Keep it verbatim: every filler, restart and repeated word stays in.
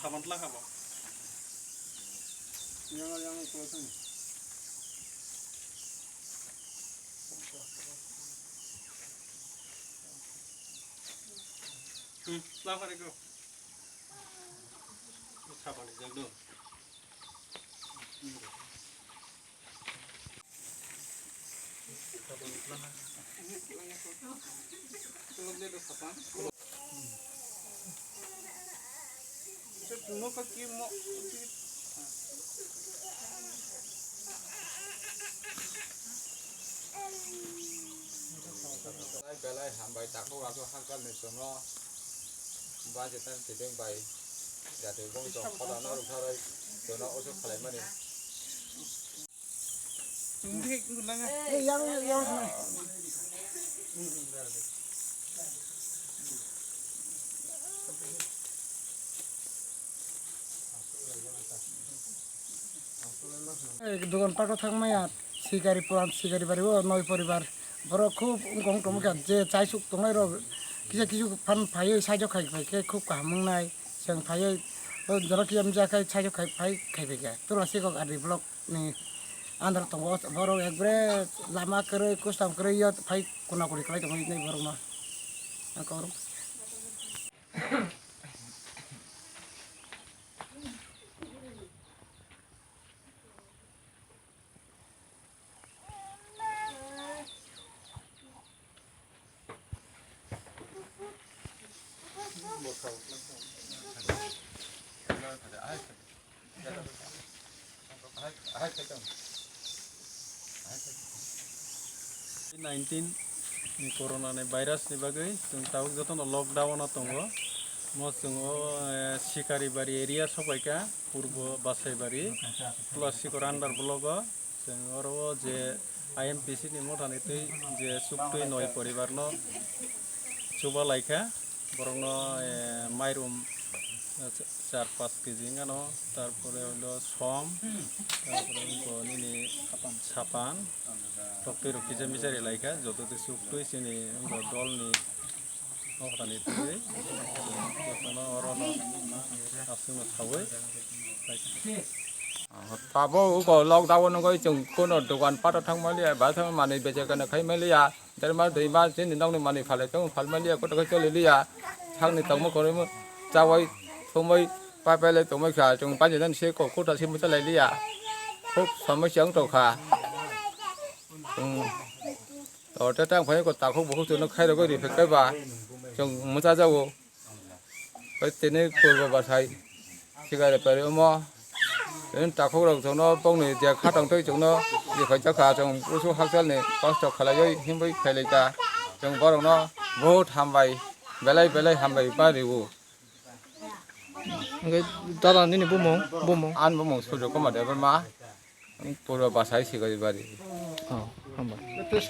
Saman tla kha bo. Hmm, tla kha re ko. Saman jak do. Belai hambai takhuk aswk hakchal ni chwngno bajetan titeng bai jatwi bongso khorang no rwkharwi chwngno usuk khlaimani. Dogan pato thangmaya sikari puran sikari bari o noi poribar borok khub wngkong tongmokha je chaisuk tongnai rok kisa kisu phan phaiwi saijo khai phaikhe khub kaham wngnai chwng phaiwi o jora kiyam jakhai saijo khai phai khai phaikha tula sikok R D block ni under tongo borok ekbare lama kwrwi kustam kwrwi yo phai kuna kuri khlai tongwi borok no ang kok. Nineteen ni corona ni virus ni bagwi chwng tabuk jotono lockdown o tongo. Mo chwng o, eh, Sikaribari area sopaikha, Purbo Basaibari, Tulasikor under block o. Chwng oro o je I M P C ni mothani twi je chuktwi noi poribar no chuba laikha. Borokno, eh, mairum, eh, char panch K G wngano, tarpore hwlo som, tarpore wngkha nini sapan, toktwi rok kisa misa ri laikha, joto twi chuktwi chini wngkha dolni nokhrani twi, jotono orono aswkno sawi laikha. Tabo uko lockdown nungoi chwng kuno dogan pato thang maliya, ba thang manwi becha kana khai maliya, derma duima chini nokni manwi phalai tong phal maliya, koto khai choli liya, sakni tongmo korimo chawai thumoi paipele tongmoi kha, chwng panji nan se ko kota se mucha lai liya, khub somosya wng tong kha. Chwng to te tang phai ko takhuk bukhuk chwngno khairogoi ri phek ba chwng mucha jago. Bai tini purbo bwsai sigai pari omo. Tini takhuk rok chwngno bongni je khatong twi chwngno je khaijak kha, chwng busu hakchalni kosto khlaiwi himwi khailai kha. Chwng borokno bahut hambai, belai belai hambai ba rio. Hwnkhe dada nini bumung, bumung? Ani bumung Surjo Kumar Debbarma, purbo bwsai sigai bari. Oh.